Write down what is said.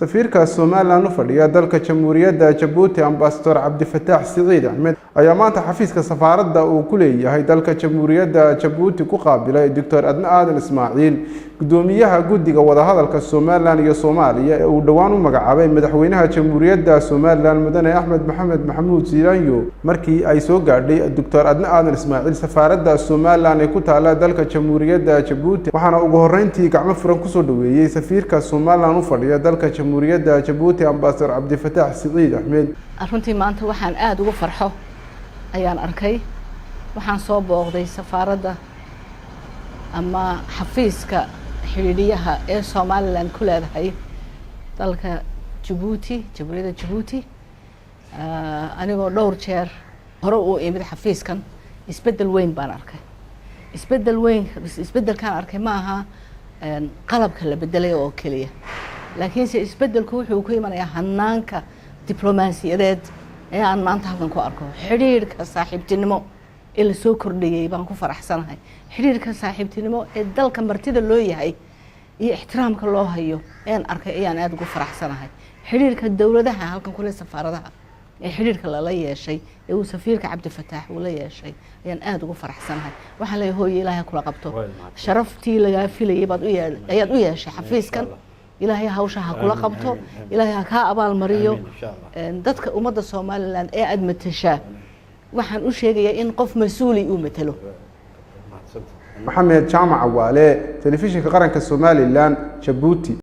Safiirka Somaliland u fadhiya dalka Jamhuuriyadda Jabuuti, Ambasador Cabdifataax Siciid Axmed, ayaa maanta xafiiska safaaradda uu ku leeyahay dalka Jamhuuriyadda Jabuuti ku qaabilay Doctor Adne Aadan Ismaaciil, gudoomiyaha guddiga wadahadalka Somaliland iyo Soomaaliya ee uu dhowaan u magacaabay madaxweynaha Jamhuuriyadda Somaliland, Mudane Axmed Maxamed Maxamuud Siilaanyo. Markii ay soo gaadhay Doctor Adne Aadan Ismaaciil safaaradda Somaliland ee ku taala dalka Jamhuuriyadda Jabuuti, waxaana ugu horreyntii gacmo furan kusoo dhaweeyey safiirka Somaliland u fadhiya dalka Jamhuuriyadda Jabuuti, Ambasador Cabdifataax Siciid Axmed. Runtii maanta waxaan aada ugu farxo ayaan arkay. Waxaan soo booqday safaaradda ama xafiiska xidhiidhiyaha ee Somaliland ku leedahay dalka Jabuuti, Jamhuuriyadda Jabuuti. Anigoo dhowr jeer hore uu imid xafiiskan, isbeddel weyn baan arkay. Isbeddel weyn, isbeddelkaan arkay ma aha qalabka la beddelay oo keliya, laakiinse isbeddelku wuxuu ku imanayaa hanaanka diblomaasiyadeed ee aan maanta halkan ku arko. Xidhiidhka saaxiibtinimo ee lasoo kordhiyey baan ku faraxsanahay. Xidhiidhka saaxiibtinimo ee dalka martida loo yahay iyo ixtiraamka loo hayo ean arkay ayaan aada ugu faraxsanahay. Xidhiidhka dowladaha halkan kule safaaradaha ee xidhiidhka lala yeeshay ee uu safiirka Cabdifataax uu la yeeshay ayaan aada ugu faraxsanahay. Waxaan leeyahay, hooye, Ilaahay kula qabto. Sharaftii lagaa filayay baad u ayaad u yeeshay xafiiskan. Ilaahay hawsha ha kula qabto, Ilaahay ha kaa abaalmariyo. Dadka ummadda Somaliland ee aada matashaa, waxaan u sheegayaa in qof mas-uuli uu matalo. Maxamed Jaamac Cawaale, Telefishinka Qaranka Somaliland, Jabuuti.